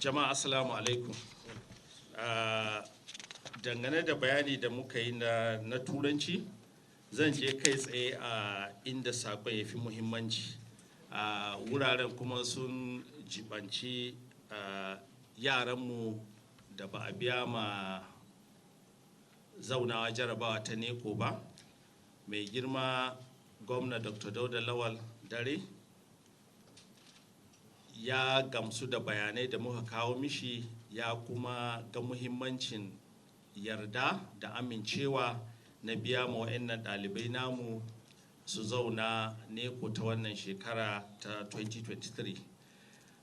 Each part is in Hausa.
Jama'a, assalamu alaikum. Dangane da bayani da muka yi na Turanci, zan je kai tsaye a inda saƙon ya fi muhimmanci. Wuraren kuma sun jibanci yaranmu da ba a biya ma zaunawa jarabawa ta NECO ba. Mai girma Gwamna Dr. Dauda Lawal Dare ya gamsu da bayanai da muka kawo mishi, ya kuma ga muhimmancin yarda da amincewa na biya ma wa'annan ɗalibai namu su zauna NECO ta wannan shekara ta 2023.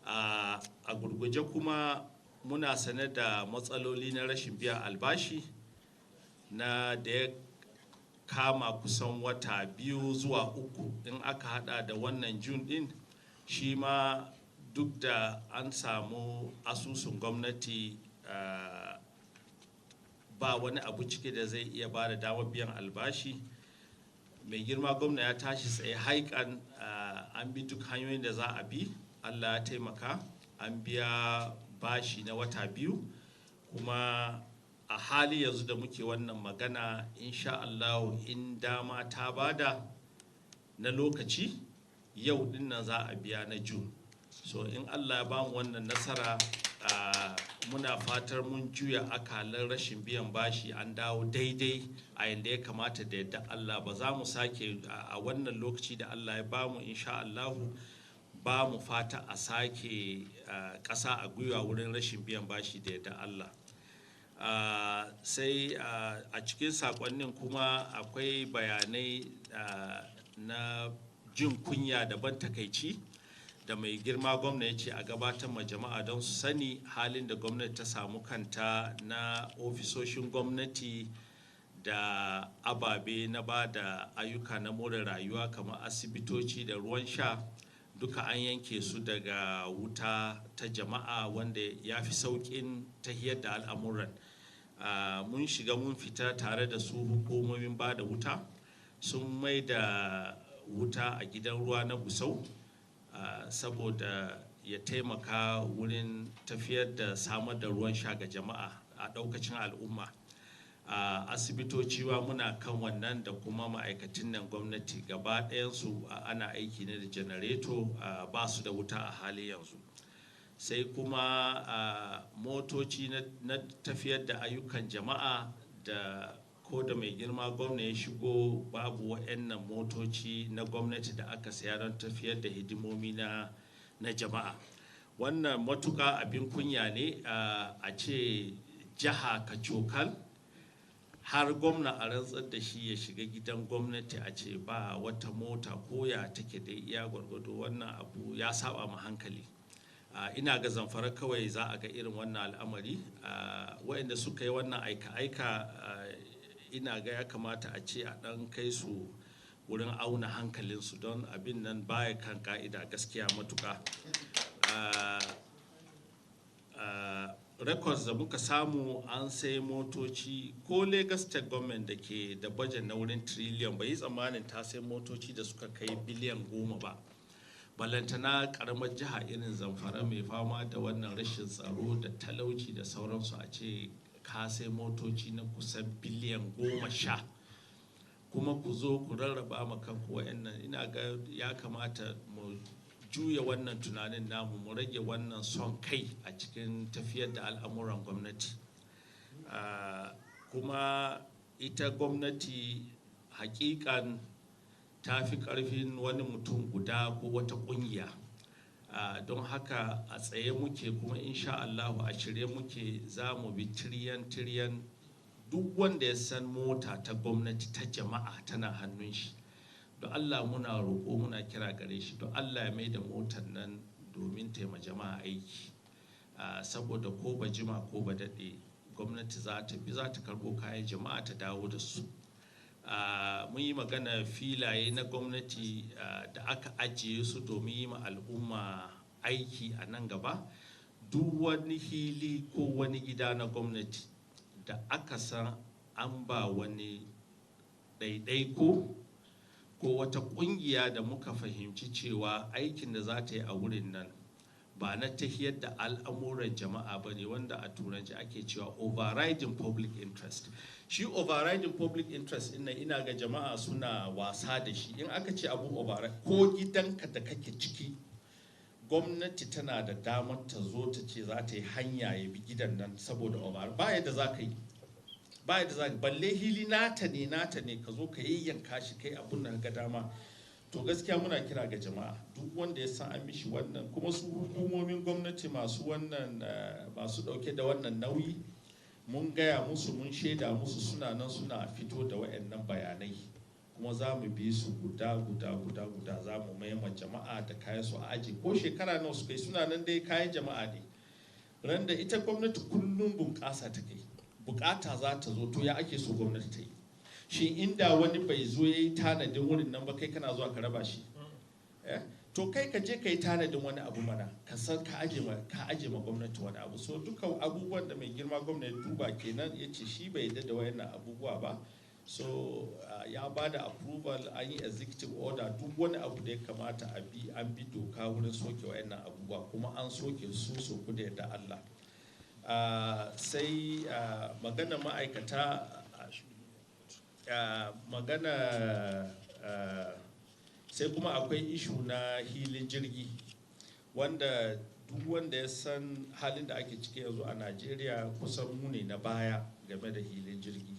A gurguje kuma, muna sane da matsaloli na rashin biyan albashi na da ya kama kusan wata 2 zuwa 3 in aka hada da wannan June din. Shi ma duk da an samu asusun gwamnati, ba wani abu ciki da zai iya ba da damar biyan albashi. Mai girma Gwamna ya tashi tsaye haikan, an bi duk hanyoyin da za a bi. Allah ya taimaka, an biya bashi na wata 2. Kuma a hali yanzu da muke wannan magana, insha Allah, in dama ta bada na lokaci, yau dinnan za a biya na June. So in Allah ya bamu wannan nasara, muna fatar mun juya akalar rashin biyan bashi, an dawo daidai a yanda ya kamata. Da yadda Allah, ba za mu sake a wannan lokaci da Allah ya bamu, insha Allahu, ba mu fata a sake ƙasa a gwiwa wurin rashin biyan bashi, da yadda Allah. Sai a cikin sakonnin kuma akwai bayanai na jin kunya da ban takaici da mai girma Gwamna ya ce a gabatar ma jama'a don su sani halin da gwamnati ta samu kanta na ofisoshin gwamnati da ababe na ba da ayyuka na more rayuwa, kamar asibitoci da ruwan sha, duka an yanke su daga wuta ta jama'a, wanda ya fi sauƙin tahiyar da al'amuran. Mun shiga mun fita tare da su hukumomin ba da wuta, sun mai da wuta a gidan ruwa na Gusau, saboda ya taimaka wurin tafiyar da samar da ruwan sha ga jama'a a ɗaukacin al'umma. Asibitoci wa muna kan wannan, da kuma ma'aikatan nan gwamnati gaba ɗayansu ana aiki ne da janareto, ba su da wuta a hali yanzu. Sai kuma motoci na tafiyar da ayyukan jama'a, da ko da mai girma Gwamna ya shigo babu wa'annan motoci na gwamnati da aka saya don tafiyar da hidimomi na jama'a. Wannan matuka abin kunya ne a ce jiha kacokal, har gwamna a rantsar da shi ya shiga gidan gwamnati, a ce ba wata mota koya take da iya gwargwado. Wannan abu ya saba ma hankali. Ina ga Zamfara kawai za a ga irin wannan al'amari. Waɗanda suka yi wannan aika-aika, ina ga ya kamata a ce a ɗan kai su wurin auna hankalinsu, don abin nan baya kan ka'ida gaskiya matuka. Records da muka samu, an sai motoci, ko Lagos State Government da ke da budget na wurin trillion, bai yi tsammanin ta sai motoci da suka kai biliyan 10 ba, balantana karamar jiha irin Zamfara mai fama da wannan rashin tsaro da talauci da sauransu, a ce ka sai motoci na kusan biliyan 10 kuma ku zo ku rarraba ma kanku wa'annan. Ina ga ya kamata mu juya wannan tunanin namu, mu rage wannan son kai a cikin tafiyar da al'amuran gwamnati. Kuma ita gwamnati hakikan ta fi karfin wani mutum guda ko wata kungiya. Don haka a tsaye muke, kuma insha Allahu a shirye muke, za mu bi tiryan tiryan duk wanda ya san mota ta gwamnati ta jama'a tana hannun shi. Don Allah muna roƙo, muna kira gare shi, don Allah ya mai da motar nan domin taima jama'a aiki, saboda ko ba jima ko ba daɗe, gwamnati za ta bi, za ta karɓo kayan jama'a ta dawo da su. Mun yi magana filaye na gwamnati da aka ajiye su domin yi ma al'umma aiki a nan gaba. Duk wani hili ko wani gida na gwamnati da aka san an ba wani ɗaiɗaiko ko wata ƙungiya da muka fahimci cewa aikin da za ta yi a wurin nan ba zai kawo amfani ga al'umma ba, Ba na tahiyar da al'amuran jama'a ba ne, wanda a Turanci ake cewa overriding public interest. Shi overriding public interest ina ina ga jama'a suna wasa da shi. In aka ce abu override, ko gidanka da kake ciki, gwamnati tana da damar ta zo ta ce za ta yi hanya ya bi gidan nan saboda over, ba yadda za ka yi, ba yadda za ka. Balle hili nata ne, nata ne, ka zo ka yayyanka shi, kai abun da ga dama. To gaskiya muna kira ga jama'a, duk wanda ya san an mishi wannan, kuma su hukumomin gwamnati masu wannan, masu dauke da wannan nauyi, mun gaya musu, mun shaida musu, suna nan suna fito da wayannan bayanai, kuma za mu bi su guda guda guda guda. Za mu mayar jama'a da kayan su a aji, ko shekara nawa su kai suna nan dai, kayan jama'a ne. Ran da ita gwamnati kullum bunƙasa ta kai, bukata za ta zo, to ya ake so gwamnati ta yi shi? Inda wani bai zo ya yi tanadin wurin nan ba, kai kana zuwa ka raba shi? To kai ka je ka yi tanadin wani abu mana, ka san ka aje ma gwamnati wani abu. So duka abubuwan da mai girma gwamnati duba kenan, ya ce shi bai yarda da wayannan abubuwa ba. So ya ba da approval, an yi executive order, duk wani abu da ya kamata a bi, an bi doka wurin soke wayannan abubuwa, kuma an soke su soku da yadda Allah. Sai magana ma'aikata, magana, sai kuma akwai issue na hilin jirgi, wanda duk wanda ya san halin da ake ciki yanzu a Najeriya, kusan mu ne na baya game da hilin jirgi.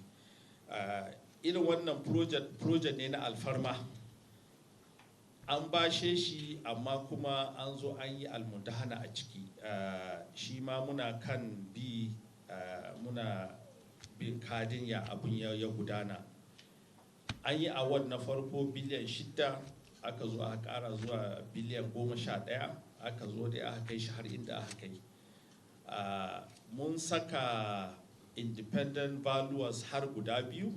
Irin wannan project ne na alfarma, an bashe shi, amma kuma an zo an yi almundahana a ciki. Shi ma muna kan bi, muna bin kadin ya abun ya gudana. An yi award na farko biliyan 6, aka zo aka kara zuwa biliyan 11, aka zo da aka kai shi har inda aka kai. Mun saka independent valuers har guda biyu.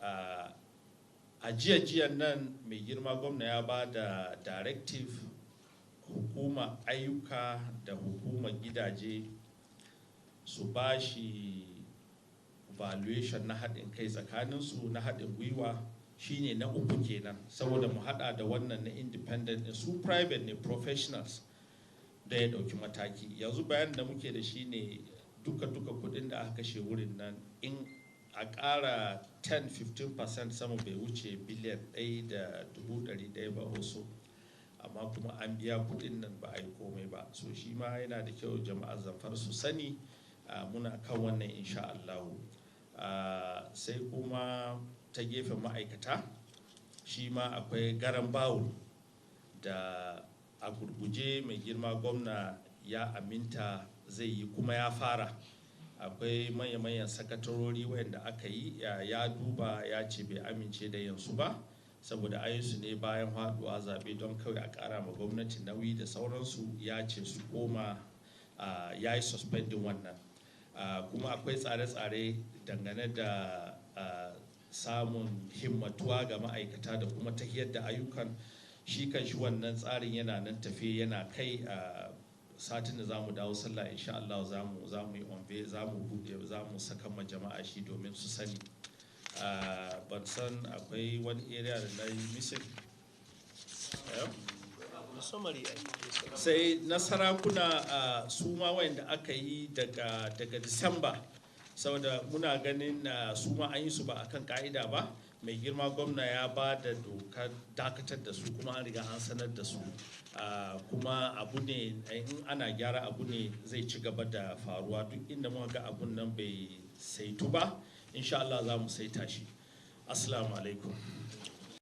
A jiya-jiyan nan mai girma gwamna ya ba da directive, hukuma ayyuka da hukumar gidaje su ba shi valuation na haɗin kai tsakaninsu, na haɗin gwiwa, shine na uku kenan, saboda mu haɗa da wannan na independent ɗin, su private ne, professionals, da ya ɗauki mataki. Yanzu bayan da muke da shi ne, duka-duka kuɗin da aka kashe wurin nan, in a ƙara 10-15% sama, bai wuce biliyan 1.1 ba wasu, amma kuma an biya kuɗin nan ba a yi komai ba. So shi ma yana da kyau jama'ar Zamfara su sani, muna kan wannan insha Allahu. Sai kuma ta gefen ma'aikata, shi ma akwai garan bawul da a gurguje mai girma gwamna ya aminta zai yi, kuma ya fara. Akwai manya-manyan sakatarori wayanda aka yi, ya duba ya ce bai amince da yansu ba, saboda ayyusu ne bayan haduwa zaɓe don kawai a ƙara ma gwamnati nauyi da sauransu. Ya ce su koma, ya yi suspending wannan. Kuma akwai tsare-tsare dangane da samun himmatuwa ga ma'aikata da kuma tahiyar da ayyukan shi kan shi. Wannan tsarin yana nan tafe, yana kai a satin da za mu dawo sallah, insha Allah za mu yi onve, za mu buɗe, za mu saka ma jama'a shi domin su sani. Ban san akwai wani area da na yi missing. Sai na sarakuna, su ma wayanda aka yi daga Disamba, saboda muna ganin su ma an yi su ba akan ka'ida ba, mai girma gwamna ya ba da dokar dakatar da su, kuma an riga an sanar da su. Kuma abu ne in ana gyara, abu ne zai ci gaba da faruwa. Duk inda muka ga abun nan bai saitu ba, insha Allah za mu saita shi. Assalamu alaikum.